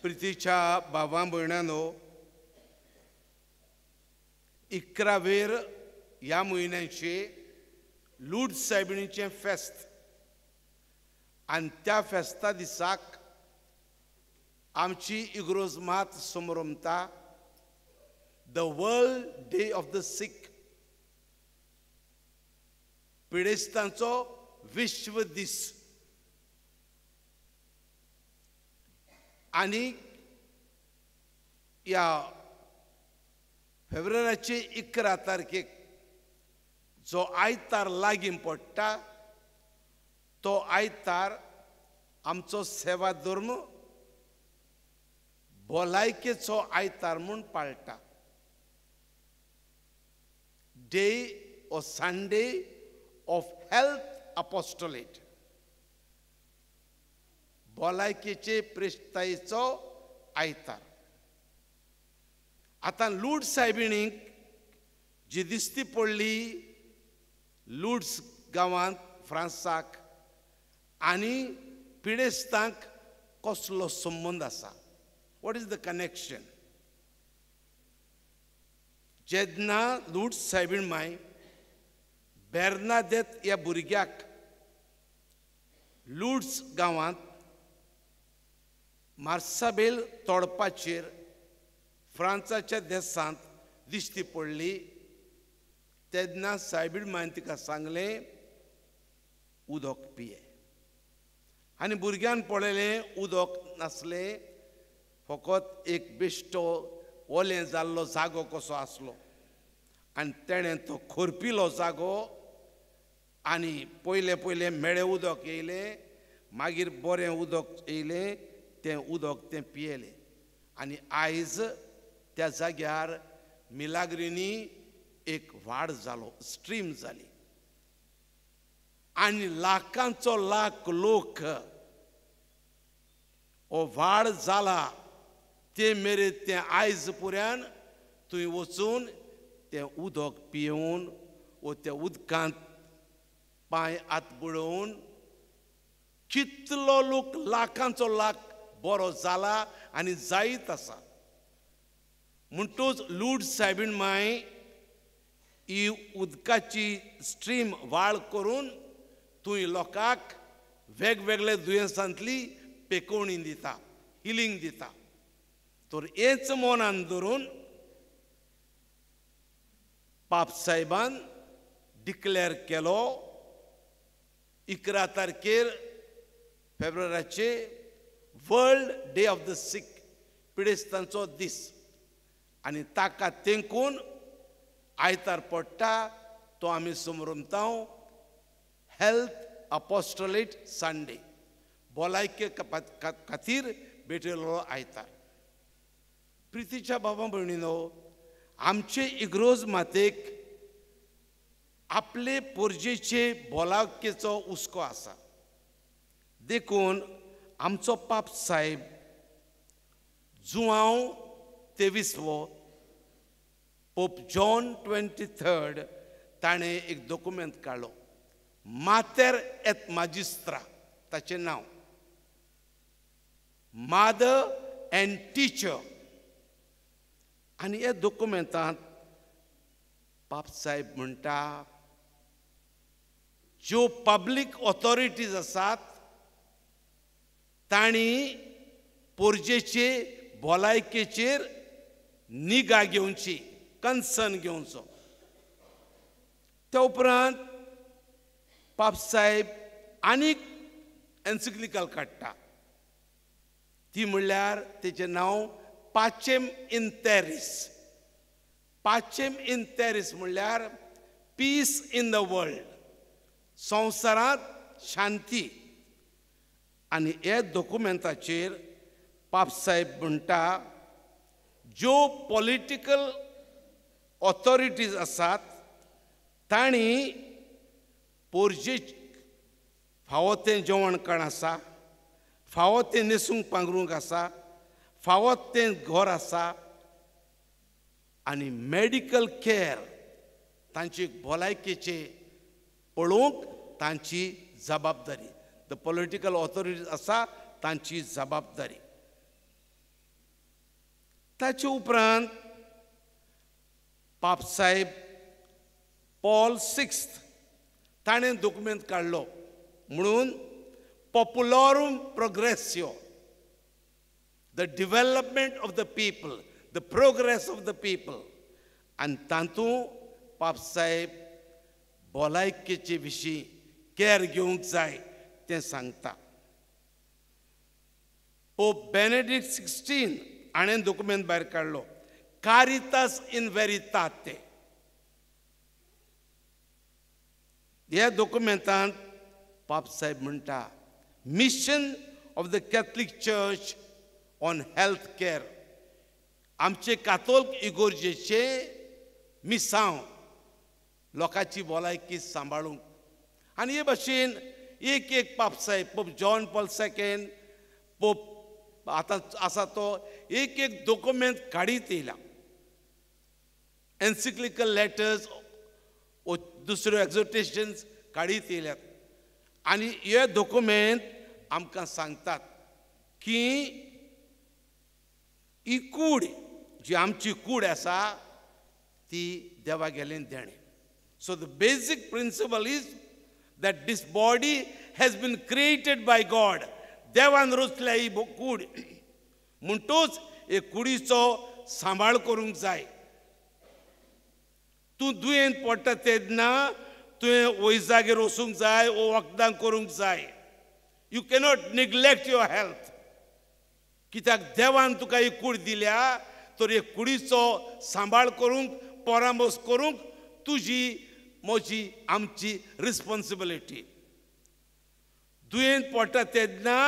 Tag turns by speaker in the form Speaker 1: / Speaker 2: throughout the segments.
Speaker 1: प्रितीच्या भावां भयणांनो, 11वेर ह्या म्हयन्याचे लूड सायबिणीचें फेस्त आनी त्या फेस्ता दिसाक आमची इग्रोज मात समरमता the world day of the sick, पिडेस्तांचो विश्व दीस. आनी ह्या फेब्रुवारीचे 11 तारखेक जो आयतार लागीं पडटा तो आयतार आमचो सेवा धर्म भलायकेचो आयतार म्हूण पाळटा. Day or Sunday of health apostolate, भलायकेचे प्रेस्तायेचो आयतार. आतां लूड सायबिणीक जी दिसती पडली लुड्स गांवांत फ्रांसाक आनी पिडेस्तांक कसलो संबंद आसा, what is the connection? जेन्ना लूड सायबीण माय बेर्नादेत ह्या भुरग्याक लुड्स गांवांत मार्साबेल तोडपाचेर फ्रांसाच्या देशांत दिश्टी पडली तेन्ना सायबीण मायन तिका सांगलें उदक पिये. आनी भुरग्यान पळयलें उदक नासलें, फकत एक बेश्टो ओलें जाल्लो जागो कसो आसलो आनी तेणें तो खोरपिलो जागो आनी पयलें पयलें मेळें उदक येयलें, मागीर बरें उदक येयलें, तें उदक तें पियेलें. आनी आयज त्या जाग्यार मिलाग्रिनी एक वाड जालो, स्ट्रीम जाली आनी लाखांचो लाख लोक हो वाड जाला ते मेरेन तें आयज पुऱ्यान थंय वचून तें उदक पियेवन वो त्या उदकांत पांय हात बुडोवन कितलो लोक लाखांचो लाख बरो जाला आनी जायत आसा. म्हणटूच लूड सायबीण माय ही उदकाची स्ट्रीम वाळ करून थंय लोकांक वेगवेगळे दुयेंसांतली पेकोवणी दिता, हिलींग दिता. तर हेच मनान धरून पाप साहेबान डिक्लेअर केलो 11 तारखेर फेब्रुवारीचे world day of the sick, पिडेस्तांचो दीस. आनी ताका तेंकून आयतार पडटा तो आमी समरमता हेल्थ अपोस्टोलेट संडे, भलायके खातीर भेटयल्लो आयतार. प्रितीच्या बाबा भयणीनो, आमचे इग्रोज मातेक आपले पोरजेचे भलायकेचो हुस्को आसा, देखून आमचो पाप साहेब जुआंव 23वो पोप जॉन 23 ताणें एक दोकुमेंत काडलो, मातेर एत माजिस्त्रा ताचें नांव, मादर एंड टिचर. आनी ह्या दोकुमेंतांत पाप साहेब म्हणटा ज्यो पब्लीक ऑथॉरिटीज आसात तांणी पोरजेचे भलायकेचेर निगा घेवची, कन्सर्न घेवचो. त्या उपरांत पाप साहेब आनीक एन्सिक्लिकल काडटा, ती म्हणल्यार तेचें नांव पाचेम इन तेरीस. पाचेम इन तेरीस म्हणल्यार पीस इन the world, संवसारांत शांती. आनी ह्या दोकुमेंताचेर पाप साहेब म्हणटा ज्यो पॉलिटिकल ऑथॉरिटीज आसात तांणी पोरजे फावो तें जेवण खाण आसा, फावो तें न्हेसूंक पांगरूंक आसा, फावो तें घर आसा आनी मेडिकल केअर तांची भलायकेचे पळोवंक तांची जबाबदारी, the political authorities आसा तांची जबाबदारी. ताचे उपरांत पापसाहेब पॉल सिक्स्थ ताणें दोकुमेंत काडलो म्हणून Populorum Progressio, the development of the people, the progress of the people. आनी तातूंत पापसाहेब भलायकेचे विशीं कॅर घेवंक जाय तें सांगता. पोप बेनेडिक्ट 16 हाणें दोकुमेंत भायर काडलो कारितास इन वेरिताते. ह्या दोकुमेंतांत पापसाहेब म्हणटा mission of the Catholic Church on health care. आमचे कातोल्क इगोर्जेचे मिसांव लोकांची भलायकी सांबाळूंक. आनी हे भाशेन एक एक पापसाहेब Pope John Paul second, Pope आतां आसा तो एक एक दोकुमेंत काडीत येयला. एन्सिक्लिकल लेटर्स दुसऱ्यो एक्झोर्टेशन्स काडीत येयल्यात. आनी हे दोकुमेंत आमकां सांगतात की ही कूड जी आमची कूड आसा ती देवा गेलें देणें. So the basic principle is that this body has been created by God. देवान रचल्या ही कूड, म्हणटूच हे कुडीचो सांबाळ करूंक जाय. तूं दुयेंत पडटा तेन्ना तुवें वैजागेर वचूंक जाय वो वखदां करूंक जाय. You cannot neglect your health. कित्याक देवान तुका ही कूड दिल्या तर हे कुडीचो सांबाळ करूंक, परामर्श करूंक तुजी म्हजी आमची रिस्पॉन्सिबिलिटी. दुयेंत पडटा तेन्ना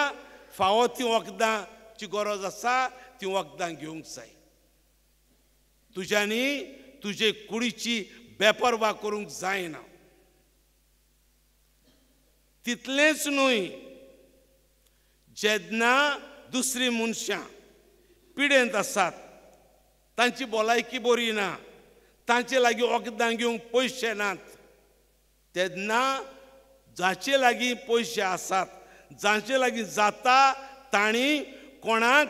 Speaker 1: फावो ती वखदांची गरज आसा ती वखदां घेवंक जाय. तुज्यांनी तुजे कुडीची बेपर्वा करूंक जायना. तितलेंच न्हय, जेन्ना दुसरी मनशां पिडेंत आसात, तांची भलायकी बरी ना, तांचे लागीं वखदां घेवंक पयशे नात, तेन्ना जाचे लागीं पयशे आसात, जांचे लागीं जाता तांणी कोणाक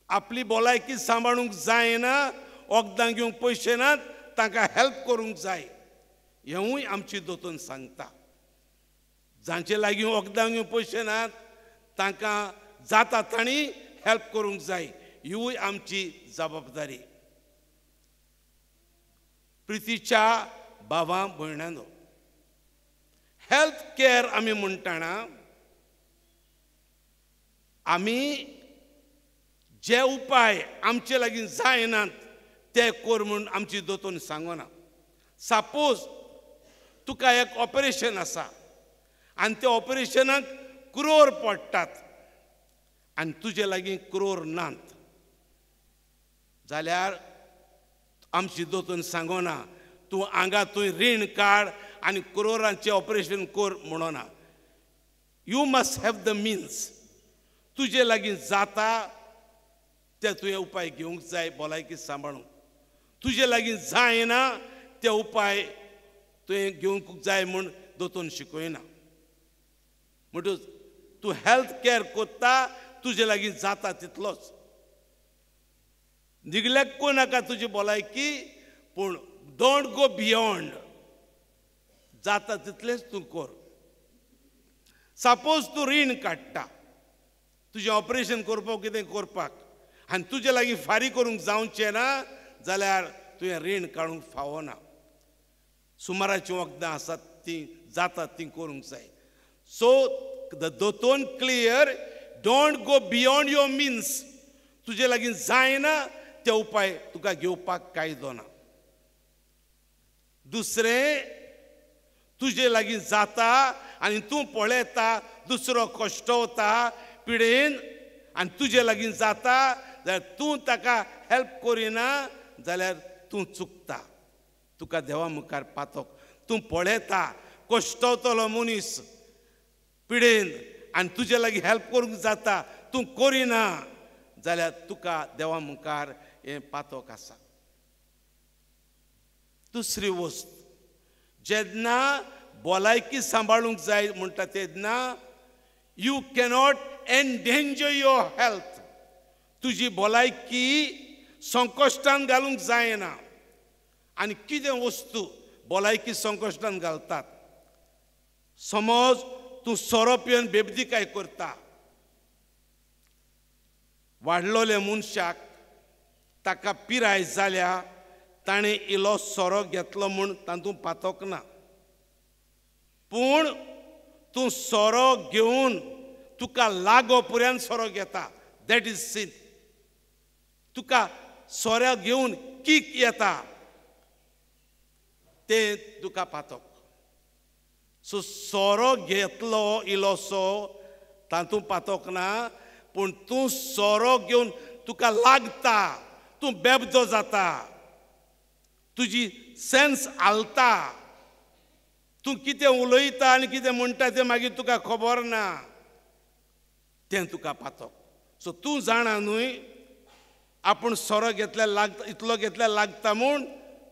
Speaker 1: आपली भलायकी सांबाळूंक जायना, वखदां घेवंक पयशे नात, तांकां हेल्प करूंक जाय. हेंवूय आमची दोतोन सांगता. जांचे लागीं वखदां घेवंक पयशे नात तांकां जाता तांणी हेल्प करूंक जाय. हिवूय आमची जबाबदारी. प्रितीच्या भावा भयणांनो, हेल्थ केअर आमी म्हणटाना आमी जे उपाय आमचे लागीं जायनात ते कर म्हूण आमची दोतोन सांगना. सपोज तुका एक ऑपरेशन आसा आनी त्या ऑपरेशनाक क्रोर पडटात आनी तुजे लागीं क्रोर नात जाल्यार आमची दोतोन सांगना तूं हांगा तूं रीण काड आनी क्रोरांचें ऑपरेशन कर म्हणना. You must have the means. तुजे लागीं जाता ते तुवें उपाय घेवंक जाय भलायकी सांबाळूंक. तुजे लागीं जायना ते उपाय तुवें घेवंक जाय म्हूण दोतोन शिकयना. म्हणटूच तूं हेल्थ केअर करता तुजे लागीं जाता तितलोच. निग्लेक्ट करूं नाका तुजी भलायकी, पूण don't go beyond. जाता तितलेंच तूं कर. सपोज तूं रीण काडटा तुजें ऑपरेशन करपाक कितें करपाक आनी तुजे लागीं फारीक करूंक जावचें ना जाल्यार तुवें रीण काडूंक फावना. सुमाराचीं वखदां आसात तीं जातात तीं करूंक जाय. So the दोतोन clear, don't go beyond your means. तुजे लागीं जायना ते उपाय तुका घेवपाक कायदो ना. दुसरें, तुजे लागीं जाता आनी तूं पळयता दुसरो कश्टवता पिडेन आनी तुजे लागीं जाता जाल्यार तूं ताका हेल्प करिना जाल्यार तूं चुकता. तुका देवा मुखार पातक. तूं पळयता कश्टवतलो मनीस पिडेन आनी तुजे लागीं हेल्प करूंक जाता, तूं करिना जाल्यार तुका देवा मुखार हें पातक आसा. दुसरी वस्त, जेन्ना भलायकी सांबाळूंक जाय म्हणटा तेन्ना you cannot endanger your health. तुजी भलायकी संकश्टान घालूंक जायना. आनी कितें वस्तू भलायकी संकश्टान घालतात? समज तूं सोरो पिवन बेबदीकाय करता, वाडलोले मनशाक ताका पिराय जाल्या, ताणें इलो सोरो घेतलो म्हूण तातूंत पातोक ना, पूण तूं सोरो घेवन तुका लागो पुऱ्यान सोरो घेता, that is scene. तुका सोऱ्या घेवन कीक येता, तें तुका पातोक. सो सोरो घेतलो इलोसो तातूंत पातोक ना, पूण तूं सोरो घेवन तुका लागता, तूं बेबदो जाता, तुजी सेन्स हालता, तूं कितें उलयता आनी कितें म्हणटा तें मागीर तुका खबर ना, तें तुका पातोक. सो तूं जाणा न्हय आपूण सोरो घेतल्यार लागता, इतलो घेतल्यार लागता म्हूण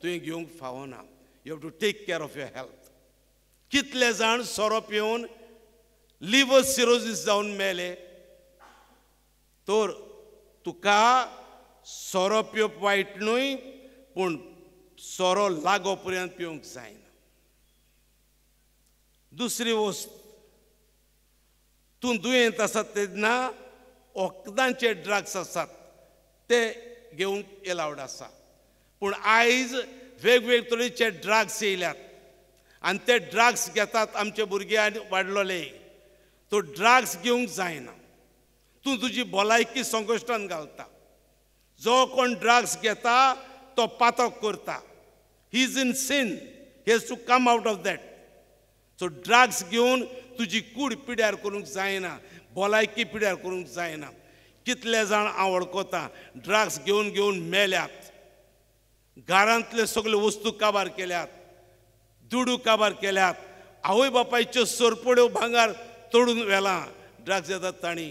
Speaker 1: तुवें घेवंक फावना. You have to take care of your health. कितले जाण सोरो पिवन लिवर सिरोजीस जावन मेले. तर तुका सोरो पिवप वायट न्हय, पूण सोरो लागो पर्यंत पिवंक जायना. दुसरी वस्त, तूं दुयेंत आसा तेन्ना वखदांचे ड्रग्स आसात ते घेवंक एलावड आसा, पूण आयज वेगवेगळे तरेचे ड्रग्स येयल्यात आनी ते ड्रग्स घेतात आमचे भुरगे आनी वाडलोले. तो ड्रग्स घेवंक जायना, तूं तुजी भलायकी संकश्टान घालता. जो कोण ड्रग्स घेता तो पातक करता, he is in sin, he has to come out of that. So drugs घेवन तुजी कूड पिड्यार करूंक जायना, भलायकी पिड्यार करूंक जायना. कितले जाण हांव वळखता ड्रग्स घेवन घेवन मेल्यात, घरांतले सगळे वस्तू काबार केल्यात, दुडू काबार केल्यात, आवय बापायच्यो सरपड्यो भांगार तोडून व्हेलां ड्रग्स येतात तांणी.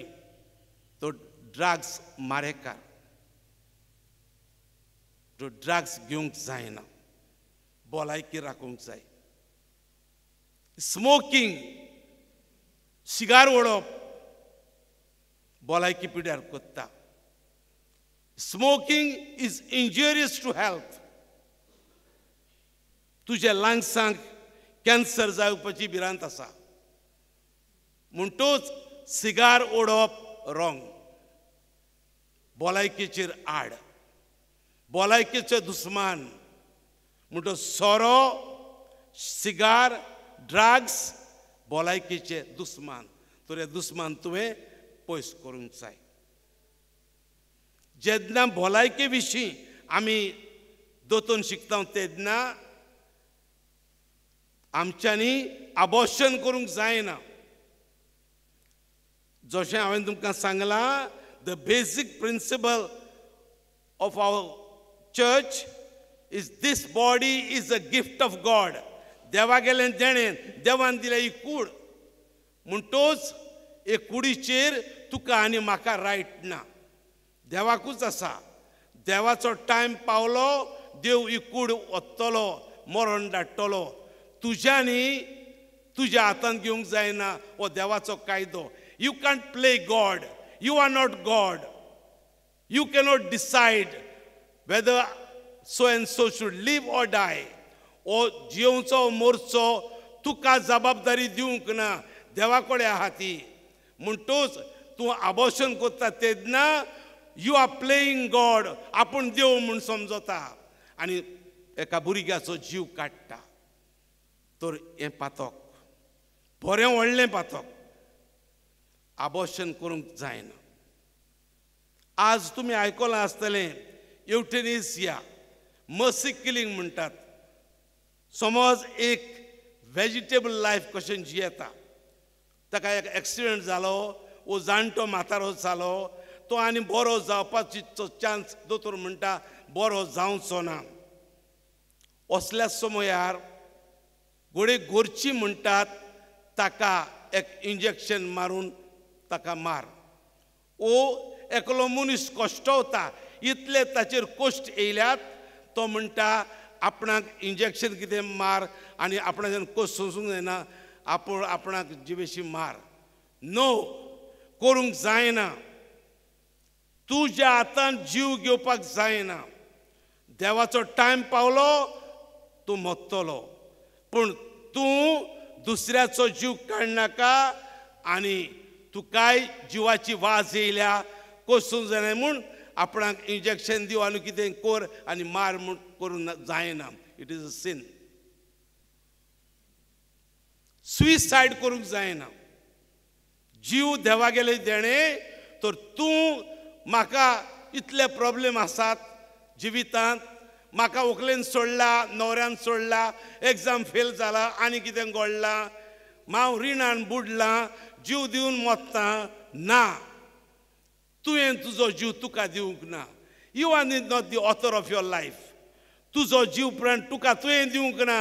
Speaker 1: तो ड्रग्स मारेकार, तो ड्रग्स घेवंक जायना, भलायकी राखूंक जाय. स्मोकींग, सिगार ओडप भलायकी पिड्यार करता. Smoking is injurious to health. तुज्या लंग्सांक कॅन्सर जावपाची भिरांत आसा, म्हणटूच सिगार ओडप रॉंग, भलायकेचेर आड, भलायकेचे दुस्मान. म्हणटो सोरो, सिगार, ड्रग्स भलायकेचे दुस्मान. तर हे दुस्मान तुवें पयस करूंक जाय. जेन्ना भलायके विशीं आमी दोतोन शिकता तेन्ना आमच्यांनी आबॉर्शन करूंक जायना. जशें हांवें तुमकां सांगलां, the basic principle of our church is this body is a gift of God. देवा गेलें देणें, देवान दिलें ही कूड, म्हणटोच हे कुडीचेर तुका आनी म्हाका रायट ना, देवाकूच आसा. देवाचो टायम पावलो, देव ही कूड वतलो, मरण धाडटलो, तुज्यांनी तुज्या हातान घेवंक जायना. हो देवाचो कायदो. You can't play God, you are not God, you cannot decide whether so and so should live or die. ओ जियोवचो मोरचो तुका जबाबदारी दिवंक ना, देवा कडेन आहा ती. म्हणटूच तूं आबॉर्शन करता तेन्ना you are playing God, आपूण देव म्हूण समजता आनी एका भुरग्याचो जीव काडटा. तर हें पातक, बरें व्हडलें पातक, आबॉर्शन करूंक जायना. आज तुमी आयकलां आसतलें युथेनेसिया, मर्सी किलिंग म्हणटात. समज एक वेजिटेबल लायफ कशें जियेता, ताका एक एक्सिडंट जालो, वो जाणटो म्हातारो जालो, तो आनी बरो जावपाचो चान्स दोतोर म्हणटा बरो जावचो ना. असल्या समयार घोडे गोरची म्हणटात ताका एक इंजेक्शन मारून ताका मार. ओ एकलो मनीस कश्टवता, इतले ताचेर कश्ट येयल्यात, तो म्हणटा आपणाक इंजेक्शन कितें मार आनी आपणाच्यान कश्ट सोंसूंक जायना, आपूण आपणाक जिवेशी मार. नो, करूंक जायना. तुज्या हातान जीव घेवपाक जायना. देवाचो टायम पावलो तूं मरतलो, पूण तूं दुसऱ्याचो जीव काडनाका आनी तुकाय जिवाची वाज येयल्या कोसूंक जायना म्हूण आपणाक इंजेक्शन दिव आनी कितें कर आनी मार म्हूण करूंक जायना. It is a sin. Suicide करूंक जायना. जीव देवागेले देणें. तर तूं म्हाका इतले प्रॉब्लेम आसात जिवितांत, म्हाका व्हंकलेन सोडला, न्हवऱ्यान सोडला, एग्जाम फेल जाला आनी कितें घडलां, हांव रिणान बुडलां, जीव दिवन मरतां. ना, तुवें तुजो जीव तुका दिवंक ना. You are not the author of your life. तुजो जीव प्राण तुका तुवें दिवंक ना,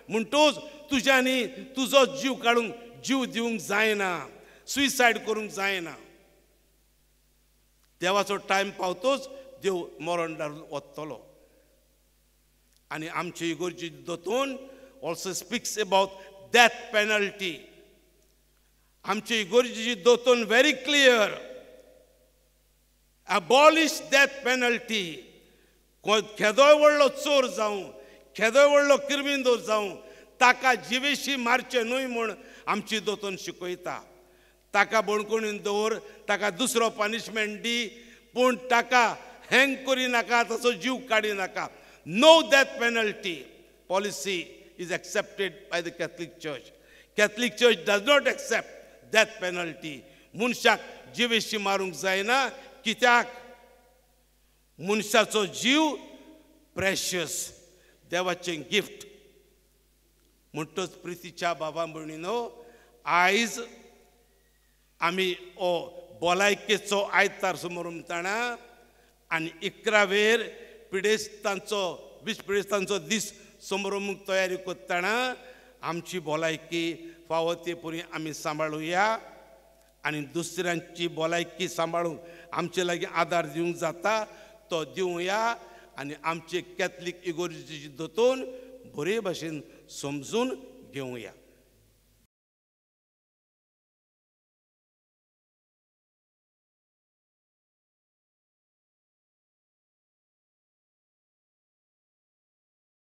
Speaker 1: म्हणटोच तुज्यांनी तुजो जीव काडूंक जीव दिवंक जायना, सुसायड करूंक जायना. देवाचो टायम पावतोच देव मरण धाडून वतलो. आनी आमची इगोर्जी दोतोन also speaks about death penalty. आमची इगोर्जीची दोतोन very clear, abolish death penalty. केदोय व्हडलो चोर जावं, केदोय व्हडलो क्रिमिनल जावं, ताका जिवेशी मारचें न्हय म्हूण आमची दोतोन शिकयता. ताका बणकोणीन दवर, ताका दुसरो पनिशमेंट दी, पूण ताका हँग करी नाका, ताचो जीव काडी नाका. No death penalty policy is accepted by the Catholic Church. Catholic Church does not accept death penalty. मनशाक जिवेशी मारूंक जायना. कित्याक? मनशाचो जीव प्रेशियस, देवाचें गिफ्ट. म्हणटच प्रितीच्या बाबा भयणीनो, आयज आमी हो भलायकेचो आयतार समोर आनी 11 वेर पिडेस्तांचो, 20 पिडेस्तांचो दीस समोर तयारी करतना आमची भलायकी फावो ते परी आमी सांबाळुया आनी दुसऱ्यांची भलायकी सांबाळूंक आमचे लागीं आदार दिवंक जाता तो दिवया आनी आमचे कॅथलीक इगोर्जेची दोतोन बरे भाशेन समजून घेवया.